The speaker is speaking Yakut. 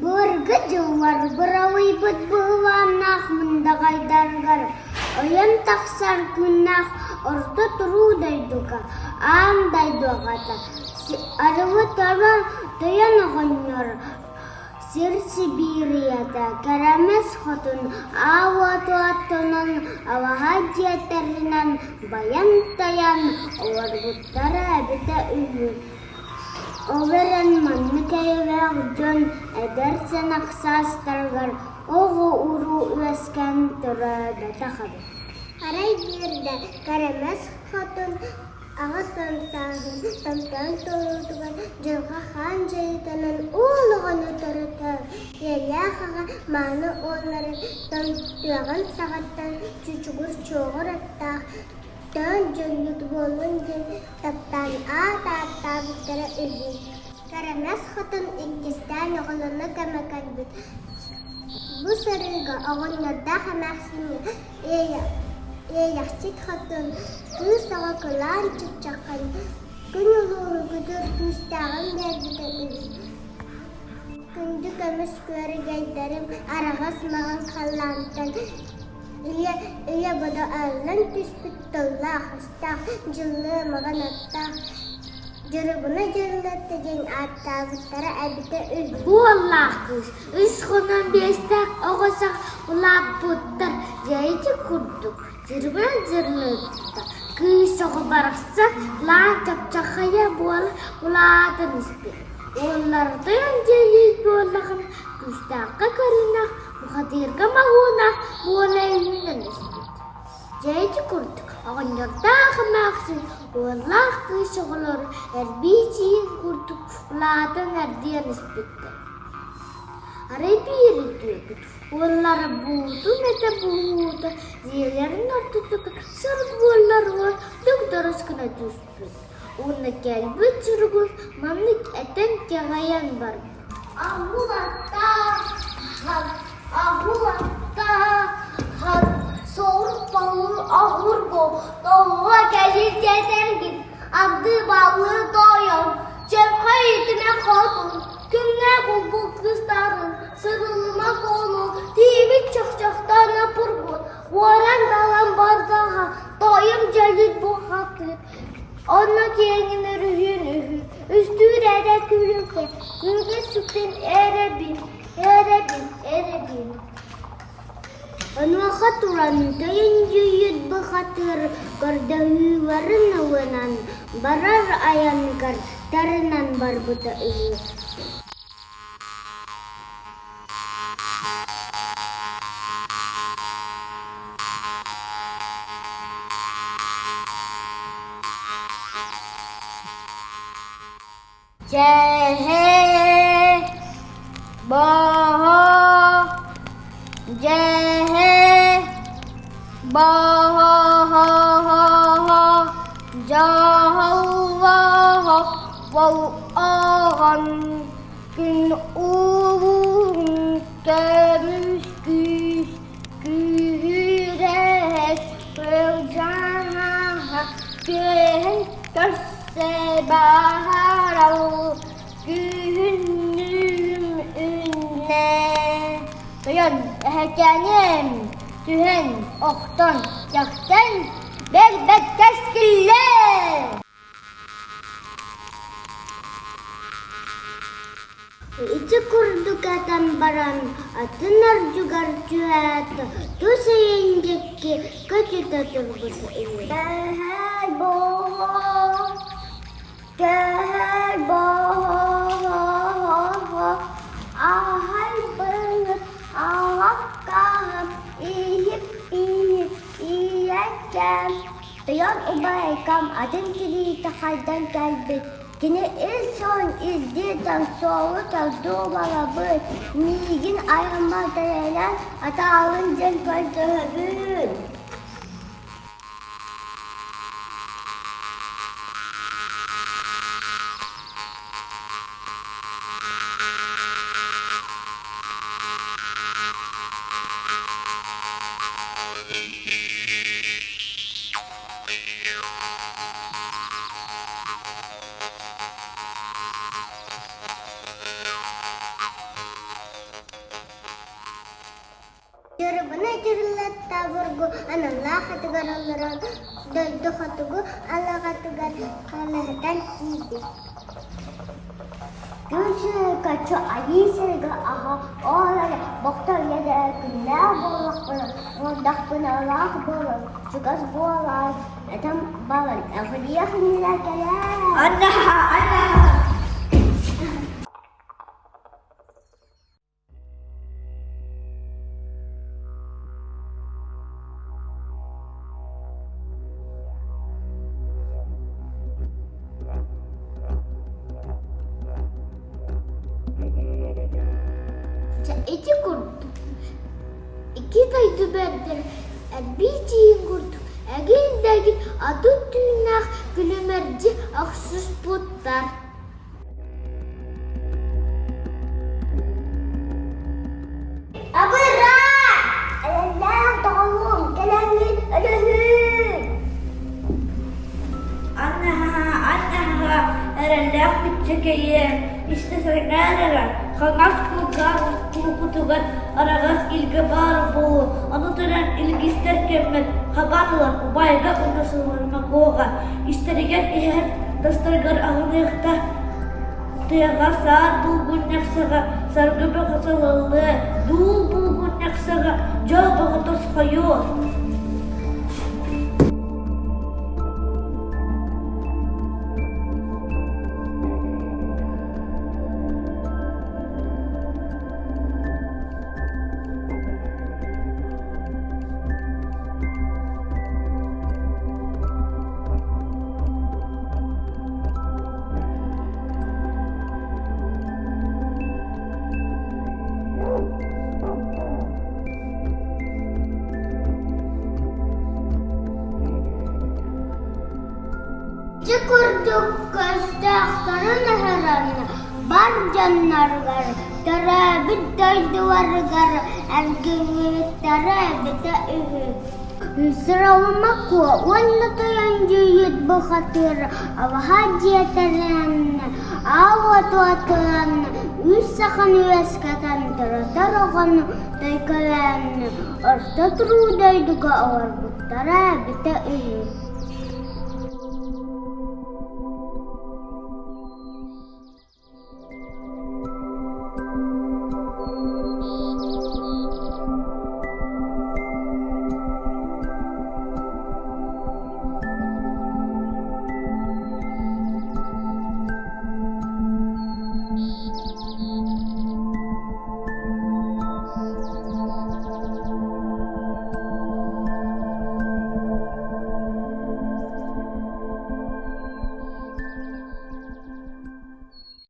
Былыргы дьыллар быралыйбыт быһылааннаах мындаҕайдарыгар ойон тахсар күннээх орто туруу дойдуга аан дойду аҕата Арылы Тойон оҕонньор Сир Сибиирийэтэ Кэрэмэс Хотун аал уоту оттонон алаһа дьиэтэринэн байан-тайан олорбуттара эбитэ үһү. Ол эрэн маннык эйэлээх дьон эдэр сэнэх саастарыгар оҕо-уруу үөскээн төрөөбөтөх эбит. Арай биирдэ Кэрэмэс Хотун 80 сааһын томтоон туолуутугар дьылҕа хаан дьайыытынан уол оҕону төрөтөр, ийэлээх аҕа мааны уолларын томтуоҕун саҕаттан чучугур чуоҕур аттаах Төөн дьонньут буоллун диэн таптаан аат ааттаабыттара үһү. Кэрэмэс хотун иккистээн оҕолоно кэмэ кэлбит. Бу сырыыга оҕонньордоох эмээхсиҥҥэ Иэйэхсит хотун кыыс оҕо кылаан чыпчаххай күн улууһун күтүр күүстээҕин биэрбитэ үһү. Күндү көмүс күөрэгэйдэрим араҕас маҕан халлаантан Илэ, илэ-бодо арыллан түспүт тыллаах-өстөөх, дьыллыы маҕан аттаах Дьырыбына Дьырылыатта диэн ааттаабыттара эбитэ үһү. Уоллаах кыыс үс хонон биэстээх оҕо сах улааппыттар дьэ ити курдук Дьырыбына Дьырылыатта кыыс оҕо барахсан лаан чапчахайа буола улаатан испит. Уолларытын дьиэлиир буоллаҕына күүстээххэ көрүнэх Бухатыырга маһууна буола үүнэн испит. Дьэ ити курдук оҕонньордоох эмээхсин уоллаах кыыс оҕолор эрбии чиин курдук улаатан эрдийэн испиттэр. Арай биир үтүөбүт уоллара буутун этэ буһуута дьиэлэрин ортотугар сырык буоллар дөгдөрөс гына түспүт уонна кэлбит суругун маннык этэн кэҕэйэн барбыт. Онно киэҥин өрүһүн үһү, үстүүр эрэ күлүкэ, күлүгэ сүктэн эрэбин, эрэбин, эрэбин. Онуоха туран тойон дьүүйүт бухатыыр көрдөһүүлэрин ылынан барар айаныгар тарынан барбыта үһү. Дьэһэ, баһа, дьэһэ, баһа-ха-ха-ха, дьаһаллаһа, вал-аҕан Күн улуун көмүс күүс күүһүрэр Сылдьаһа күөһүн көрсө баһарал Күһүннүүм үннэ Тойон эһэкээним түһэн охтон кэхтэн бэрбэт кэскиллээ Ити курдук этэн баран атын ордугар түһээт, тус ыйын диэки көтүтэ турбут үһү. Кэһэй буо, кэһэй буо, аһай быһыт аҕаккаһым иһип-иһип ийэккэм Тойон убайкам атын тириитэ хайдан кэлбит, кини ис суон ирдии суолу тордуу барабыт, миигин айаммар тэрэнэн атаалын диэн көрдөһөбүн. Тырылатта обургу аналлаах атыгар олорон дойду хотугу алаҕатыгар халыһытан тиийбит. Күн сырыкаччы айыы сырыга аһа ол эрэ бохтор ийэтэ күннээх буоллахпына, уордахпына ыраах буолан, чугас буолан, этэн балан эҕирийэх иннинэ кэлээр. Аннаһа, аннаһа! Дьэ ити курдук икки дойду бэрдэрэ эрбии тииҥ курдук эгил-дэгил атын түүннээх күлүмэрдьи охсуспуттар. Абыраа! Эрэллээх доҕоруом, кэлэҥҥин өлөһүүн! Аннаһа, аннаһа, эрэллээх бүччэкэйиэ, истэ сэргээн эрэ, хаҥас кулгаах кулукутугар араҕас илгэ баар буолуо, ону туран илгистэр кэммэр хабаан ылан убайга уонна сылларыма истэригэр иһэр тастарыгар аҕыныахта тыаҕа саар булгунньах саҕа саргы бөҕө салаллыа, дуул булгунньах саҕа дьол бөҕө тосхойуо. Ити курдук көстөөхтөрүн аһаран бар дьонноругар, төрөөбүт дойдуларыгар эргиллибиттэрэ эбитэ үһү. Сыралыма Куо уонна Тойон Дьүүйүт бухатыыр алаһа дьиэтэрин аал уоту атылан, үс саханы үөскэтэн төрөтөр оҕону төйкөлөөн орто туруу дойдуга олорбуттара эбитэ үһү.